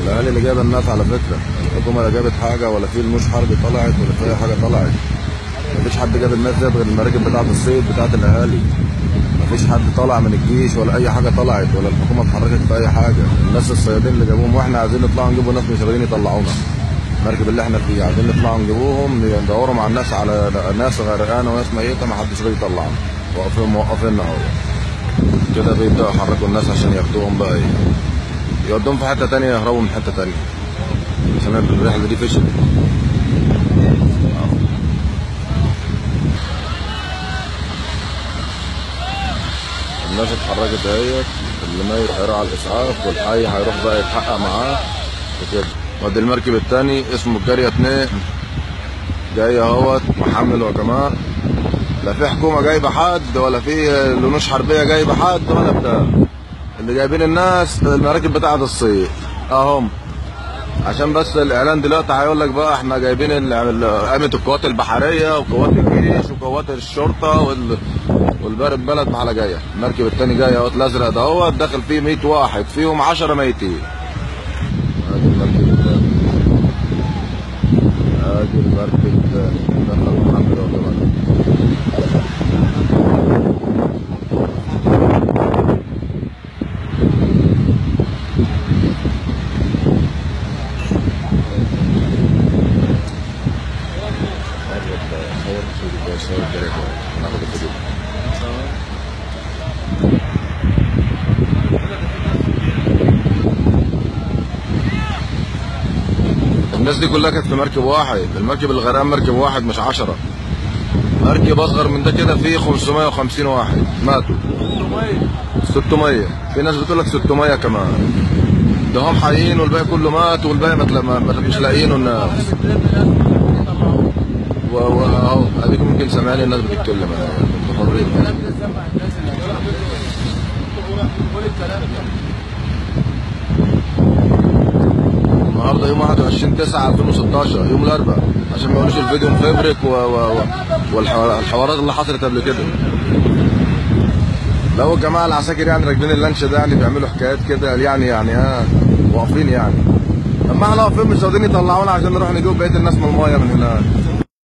الاهالي اللي جايبه الناس على فكرة، الحكومة لا جابت حاجة ولا في الموش حرب طلعت ولا في اي حاجة طلعت. مفيش حد جاب الناس ديت غير المراكب بتاعه الصيد بتاعه الاهالي. مفيش حد طالع من الجيش ولا اي حاجة طلعت، ولا الحكومة اتحركت في اي حاجة. الناس الصيادين اللي جابوهم، واحنا عايزين نطلعوا نجيبوا ناس مش راضيين يطلعونا. المركب اللي احنا فيه عايزين نطلعوا نجيبوهم، ندوروا مع الناس على ناس غرقانة وناس ميته، ما حدش راضي يطلعنا. واقفين موقفيننا اهو كده، بيبداوا يحركوا الناس عشان ياخدوهم بقى ايه، يودوهم في حتة تانية، يهربوا من حتة تانية، عشان الرحلة دي فشلت. الناس اتحركت اهيت، اللي ميت هيروح على الاسعاف، والحي هيروح بقى يتحقق معاه وكده. وادي المركب التاني اسمه الجارية 2 جاي اهوت محمل يا جماعة. لا في حكومة جايبه حد، ولا في لنوش حربيه جايبه حد، ولا بتاع. اللي جايبين الناس المراكب بتاعه الصيد اهم، عشان بس الاعلان دلوقتي هيقول لك بقى احنا جايبين قامت القوات البحرية وقوات الجيش وقوات الشرطة والبارد بلد على جاية. المركب التاني جاي اهوت الازرق ده اهوت، داخل فيه 100 واحد، فيهم 10 ميتين. ادي المركب التاني، ادي المركب التاني دخل محمد اهو كمان. الناس دي كلها كانت في مركب واحد، المركب اللي غرقان مركب واحد مش 10. مركب اصغر من ده كده فيه 550 واحد ماتوا. 600، في ناس بتقول لك 600 كمان. ده هم حيين والباقي كله مات، والباقي مش لاقيينه الناس. واهو اديكم ممكن سامعين الناس بتتكلم، انتوا حرين. النهارده يوم 21/9/2016 يوم الاربعاء، عشان ما يقولوش الفيديو مفبرك والحوارات اللي حصلت قبل كده. لو الجماعة العساكر يعني راكبين اللانش ده يعني بيعملوا حكايات كده يعني واقفين يعني. اما احنا واقفين مش راضيين يطلعونا عشان نروح نجيب بقية الناس من المايه من هناك.